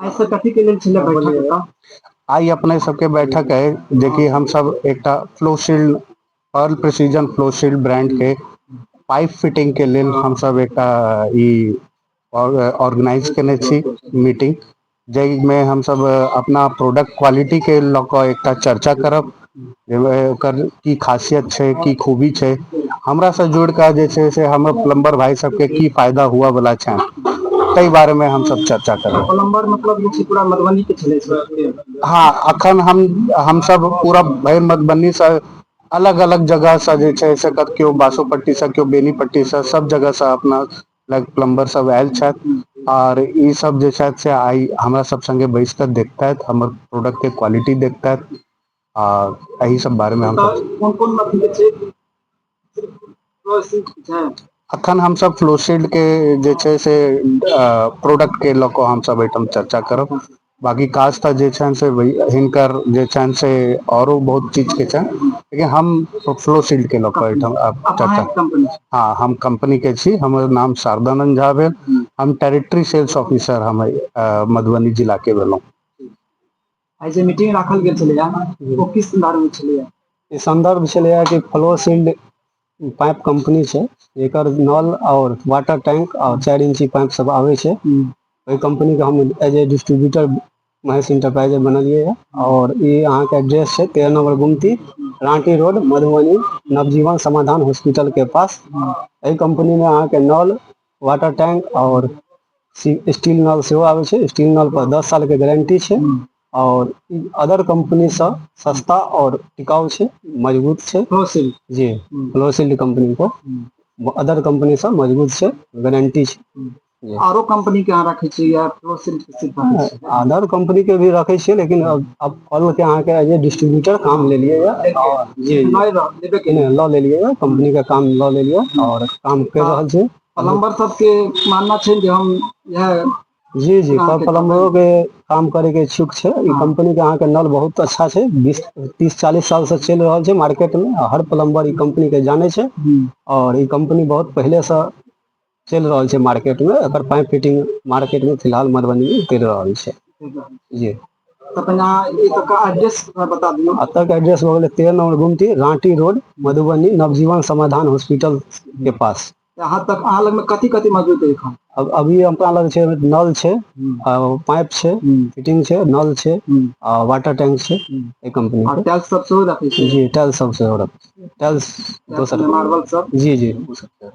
आइ से कथी के लेल छलै बैठक एतऽ? आइ अपने सबके बैठक है जेकि हमसब एकटा Flowshield Pearl Precision Flowshield brand के पाइप फिटिंग के लेल हमसब एकटा ई ऑर्गेनाइज केने छी मीटिंग, जाहिमे हमसब अपना प्रोडक्ट क्वालिटी के लऽ कऽ एकटा चर्चा करब, जाहिमे ओकर की खासियत छै, की खूबी छै, हमरा से जुड़ि कऽ जे छै से हमर प्लम्बर भाई सबके की फायदा हुआ वाला छनि, ताहि बारे में हमसब चर्चा करब। प्लम्बर मतलब जे छै पूरा मधुबनी के छलै से? हाँ, अखन हमसब पूरा भरि मधुबनी से अलग अलग जगह से जे छै से केओ बासोपट्टी से, केओ बेनीपट्टी से, सब जगह से अपना लग प्लम्बर सब आयल छथि और ई सब जे छथि से आइ हमरा सब संगे बैस कऽ देखतथि, हमर प्रोडक्ट के क्वालिटी देखतथि आ एहि सब बारे में हम कोन कोन अथी के छै? सिर्फ छै? अखन हमसब फ्लोशील्ड के जे छै से प्रोडक्ट के लऽ कऽ हमसब एहिठाम चर्चा करब। बाकी काज तऽ जे छनि से हिनकर जे छनि से औरो बहुत चीज के छनि, लेकिन हम फ्लोशील्ड के लऽ कऽ एहिठाम चर्चा। हाँ, हम कंपनी के छी। हमर नाम शारदानंद झा भेल। हम टेरिटरी सेल्स ऑफिसर हम मधुबनी जिला के भेलहुँ। आइ जे मीटिंग राखल गेल छलैया ओ किस संदर्भ में छलैया? ई संदर्भ छलैया कि फ्लोशील्ड पाइप कंपनी छै, एकर नल और वाटर टैंक और 4 इंची पाइप सब आबै छै। ओहि कंपनी के हम as a distributor Mahesh enterprise बनलियै है और ई अहाँके एड्रेस छै 13 नंबर गुमती, रांटी रोड, मधुबनी, नवजीवन समाधान हॉस्पिटल के पास। एहि कंपनी में अहाँके नल, वाटर टैंक और स्टील नल सेहो आबै छै। स्टील नल पर 10 साल के गारंटी छै और अदर कंपनी से सस्ता और टिकाऊ छै, मजबूत छै। फ्लोशील्ड। जी, फ्लोशील्ड कंपनी को अदर कंपनी से मजबूत छै, गारंटी छै। आरो कंपनी के अहाँ रखै छी या फ्लोशील्ड के सिर्फ रखै छी? अदर कंपनी के भी रखै छियै, लेकिन अब फल के अहाँके एज ए डिस्ट्रीब्यूटर काम लेलियै ये। जी। लेबे के नहि, लऽ लेलियै ये, कंपनी के काम लऽ लेलियै और काम कर रहल छी। प्लम्बर सबके मानना छै जे हम इएह जी जी, प्लम्बरो के काम करे के इच्छुक छै। ई कंपनी के अहाँके नल बहुत अच्छा छै, 20 30 40 साल से चलि रहल छै मार्केट में। हर प्लम्बर ई कंपनी के जाने छै और ई कंपनी बहुत पहले से चलि रहल छै मार्केट में। एकर पाइप फिटिंग मार्केट में फिलहाल मधुबनी में चलि रहल छै। जी। तऽ पहिने अहाँ एतुका एड्रेस बता दियौ। एतऽ के एड्रेस भऽ गेलै 13 नंबर गुमती, रांटी रोड, मधुबनी, नवजीवन समाधान हॉस्पिटल के पास। अहाँ तक अहाँ लगमे कथी कथी मौजूद है एखन? अब अभी अपना लग छै नल छै, पाइप छै, फिटिंग छै, नल छै आ वाटर टैंक छै एहि कंपनी के। टाइल्स सब सेहो रखै छै? जी, टाइल्स सब सेहो रखै छै। टाइल्स दोसर मार्बल सब? जी जी, ओ सब।